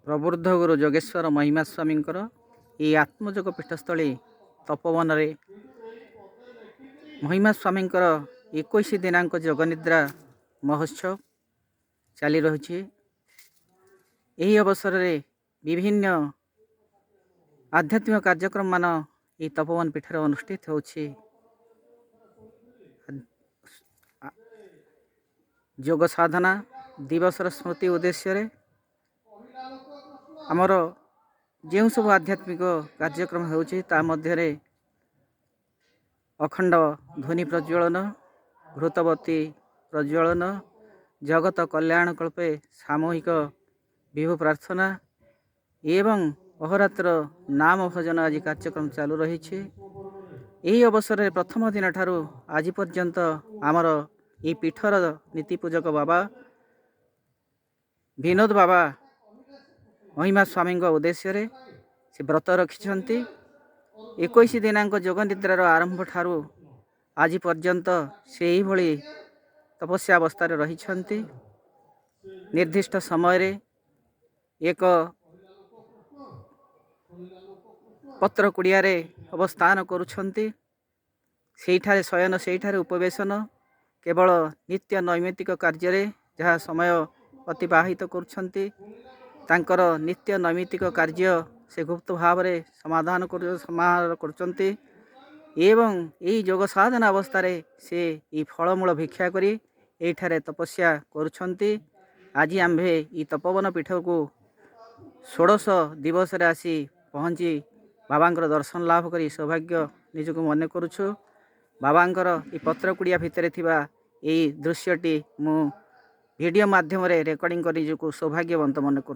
ପ୍ରବୃଦ୍ଧ ଗୁରୁ ଯୋଗେଶ୍ୱର ମହିମା ସ୍ୱାମୀଙ୍କର ଏହି ଆତ୍ମଯୋଗ ପୀଠସ୍ଥଳୀ ତପୋବନରେ ମହିମା ସ୍ୱାମୀଙ୍କର 21 ଦିନାଙ୍କ ଯୋଗନିଦ୍ରା ମହୋତ୍ସବ ଚାଲି ରହିଛି। ଏହି ଅବସରରେ ବିଭିନ୍ନ ଆଧ୍ୟାତ୍ମିକ କାର୍ଯ୍ୟକ୍ରମମାନ ଏହି ତପୋବନ ପୀଠରେ ଅନୁଷ୍ଠିତ ହେଉଛି। ଯୋଗ ସାଧନା ଦିବସର ସ୍ମୃତି ଉଦ୍ଦେଶ୍ୟରେ ଆମର ଯେଉଁ ସବୁ ଆଧ୍ୟାତ୍ମିକ କାର୍ଯ୍ୟକ୍ରମ ହେଉଛି, ତା ମଧ୍ୟରେ ଅଖଣ୍ଡ ଧ୍ୱନି ପ୍ରଜ୍ୱଳନ, ଘୃତବତୀ ପ୍ରଜ୍ୱଳନ, ଜଗତ କଲ୍ୟାଣ କଳ୍ପେ ସାମୂହିକ ବିଭୁ ପ୍ରାର୍ଥନା ଏବଂ ଅହରାତ୍ର ନାମ ଭଜନ ଆଜି କାର୍ଯ୍ୟକ୍ରମ ଚାଲୁ ରହିଛି। ଏହି ଅବସରରେ ପ୍ରଥମ ଦିନଠାରୁ ଆଜି ପର୍ଯ୍ୟନ୍ତ ଆମର ଏହି ପୀଠର ନୀତି ପୂଜକ ବାବା ବିନୋଦ ବାବା ମହିମା ସ୍ୱାମୀଙ୍କ ଉଦ୍ଦେଶ୍ୟରେ ସେ ବ୍ରତ ରଖିଛନ୍ତି। 21 ଦିନାଙ୍କ ଯୋଗ ନିଦ୍ରାର ଆରମ୍ଭ ଠାରୁ ଆଜି ପର୍ଯ୍ୟନ୍ତ ସେ ଏହିଭଳି ତପସ୍ୟା ଅବସ୍ଥାରେ ରହିଛନ୍ତି। ନିର୍ଦ୍ଦିଷ୍ଟ ସମୟରେ ଏକ ପତ୍ର କୁଡ଼ିଆରେ ଅବସ୍ଥାନ କରୁଛନ୍ତି। ସେଇଠାରେ ଶୟନ, ସେଇଠାରେ ଉପବେଶନ, କେବଳ ନିତ୍ୟ ନୈମିତିକ କାର୍ଯ୍ୟରେ ଯାହା ସମୟ ଅତିବାହିତ କରୁଛନ୍ତି। ତାଙ୍କର ନିତ୍ୟ ନୈମିତିକ କାର୍ଯ୍ୟ ସେ ଗୁପ୍ତ ଭାବରେ ସମାଧାନ ସମାହାର କରୁଛନ୍ତି ଏବଂ ଏହି ଯୋଗ ସାଧନା ଅବସ୍ଥାରେ ସେ ଏହି ଫଳମୂଳ ଭିକ୍ଷା କରି ଏଇଠାରେ ତପସ୍ୟା କରୁଛନ୍ତି। ଆଜି ଆମ୍ଭେ ଏହି ତପୋବନ ପୀଠକୁ ଷୋଡ଼ଶ ଦିବସରେ ଆସି ପହଞ୍ଚି ବାବାଙ୍କର ଦର୍ଶନ ଲାଭ କରି ସୌଭାଗ୍ୟ ନିଜକୁ ମନେ କରୁଛୁ। ବାବାଙ୍କର ଏହି ପତ୍ର କୁଡ଼ିଆ ଭିତରେ ଥିବା ଏହି ଦୃଶ୍ୟଟି ମୁଁ ଭିଡ଼ିଓ ମାଧ୍ୟମରେ ରେକର୍ଡ଼ିଂ କରି ନିଜକୁ ସୌଭାଗ୍ୟବନ୍ତ ମନେ କରୁଛି।